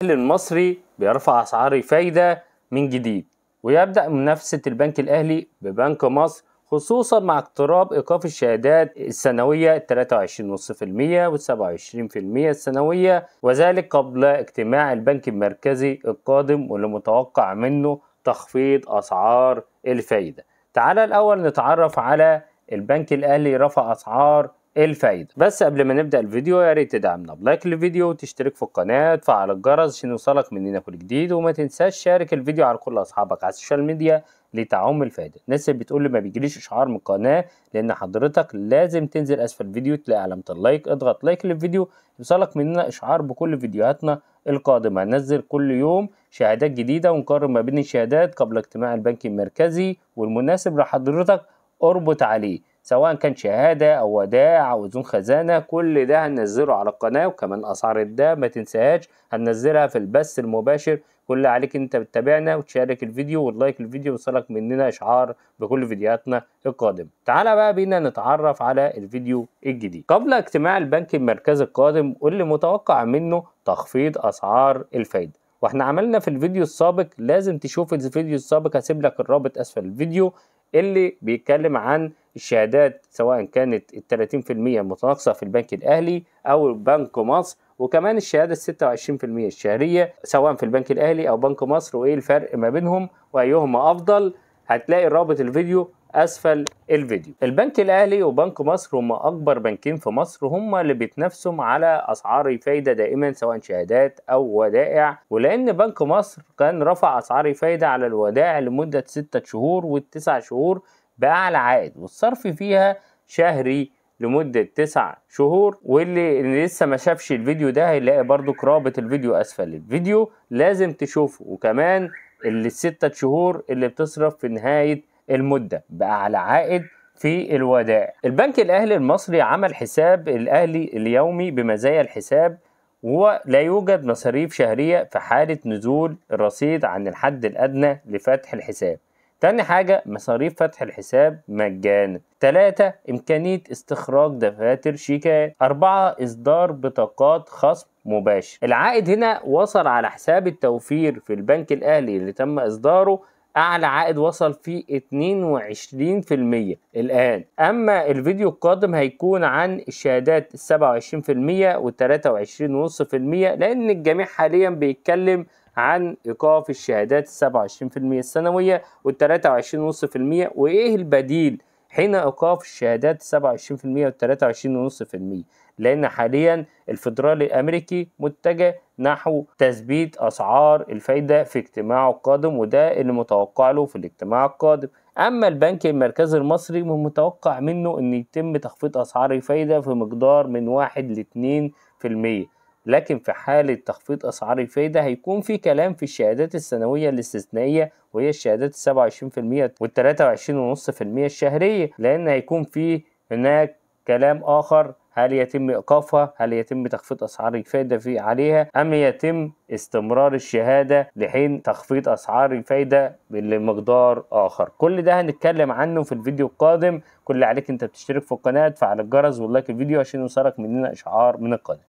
المصري بيرفع أسعار الفايدة من جديد، ويبدأ منافسة البنك الأهلي ببنك مصر، خصوصا مع اقتراب إيقاف الشهادات السنوية 23.5% و27% السنوية، وذلك قبل اجتماع البنك المركزي القادم واللي متوقع منه تخفيض أسعار الفايدة. تعال الأول نتعرف على البنك الأهلي رفع أسعار الفايدة. بس قبل ما نبدأ الفيديو يا ريت تدعمنا ب like للفيديو وتشترك في القناة وتفعل الجرس عشان يوصلك مننا كل جديد، وما تنساش شارك الفيديو على كل أصحابك على ال social media لتعم الفائدة. الناس اللي بتقول لي ما بيجيليش إشعار من القناة، لأن حضرتك لازم تنزل أسفل الفيديو تلاقي علامة ال like، اضغط like للفيديو يوصلك مننا إشعار بكل فيديوهاتنا القادمة. هننزل كل يوم شهادات جديدة ونقارن ما بين الشهادات قبل اجتماع البنك المركزي، والمناسب لحضرتك اربط عليه سواء كان شهادة أو ودائع أو أذون خزانة، كل ده هننزله على القناة. وكمان أسعار الدهب ما تنساهاش هننزلها في البث المباشر. كل عليك أنت بتتابعنا وتشارك الفيديو وتلايك الفيديو ويوصلك مننا إشعار بكل فيديوهاتنا القادمة. تعالى بقى بينا نتعرف على الفيديو الجديد. قبل اجتماع البنك المركزي القادم واللي متوقع منه تخفيض أسعار الفايدة، واحنا عملنا في الفيديو السابق، لازم تشوف الفيديو السابق، هسيب لك الرابط أسفل الفيديو اللي بيتكلم عن الشهادات سواء كانت ال 30% المتناقصة في البنك الأهلي أو بنك مصر، وكمان الشهادة ال 26% الشهرية سواء في البنك الأهلي أو بنك مصر، وإيه الفرق ما بينهم وأيهما أفضل. هتلاقي رابط الفيديو أسفل الفيديو. البنك الأهلي وبنك مصر هما أكبر بنكين في مصر، هما اللي بيتنافسوا على أسعار الفايدة دائما سواء شهادات أو ودائع. ولأن بنك مصر كان رفع أسعار الفايدة على الودائع لمدة 6 شهور و9 شهور بأعلى عائد، والصرف فيها شهري لمدة 9 شهور. واللي لسه ما شافش الفيديو ده هيلاقي برضو رابط الفيديو أسفل الفيديو، لازم تشوفه. وكمان اللي 6 شهور اللي بتصرف في نهاية المدة بأعلى عائد في الودائع. البنك الأهلي المصري عمل حساب الأهلي اليومي بمزايا الحساب، ولا يوجد مصاريف شهرية في حالة نزول الرصيد عن الحد الأدنى لفتح الحساب. تاني حاجة، مصاريف فتح الحساب مجانا. 3، إمكانية استخراج دفاتر شيكات. 4، إصدار بطاقات خصم مباشر. العائد هنا وصل على حساب التوفير في البنك الأهلي اللي تم إصداره أعلى عائد وصل فيه 22% الآن. أما الفيديو القادم هيكون عن الشهادات 27% و23.5%، لأن الجميع حاليا بيتكلم عن إيقاف الشهادات 27% السنوية و23.5%، وإيه البديل حين إيقاف الشهادات 27% و23.5%، لأن حاليا الفدرالي الأمريكي متجه نحو تثبيت أسعار الفايدة في اجتماعه القادم، وده اللي متوقع له في الاجتماع القادم. أما البنك المركزي المصري متوقع منه أن يتم تخفيض أسعار الفايدة في مقدار من 1 ل 2%، لكن في حالة تخفيض أسعار الفايدة هيكون في كلام في الشهادات السنوية الاستثنائية، وهي الشهادات 27% و23.5% الشهرية، لأن هيكون في هناك كلام آخر، هل يتم إيقافها؟ هل يتم تخفيض أسعار الفايدة في عليها؟ أم يتم استمرار الشهادة لحين تخفيض أسعار الفايدة لمقدار آخر؟ كل ده هنتكلم عنه في الفيديو القادم. كل اللي عليك أنت بتشترك في القناة، تفعل الجرس وال like الفيديو عشان يوصلك مننا إشعار من القناة.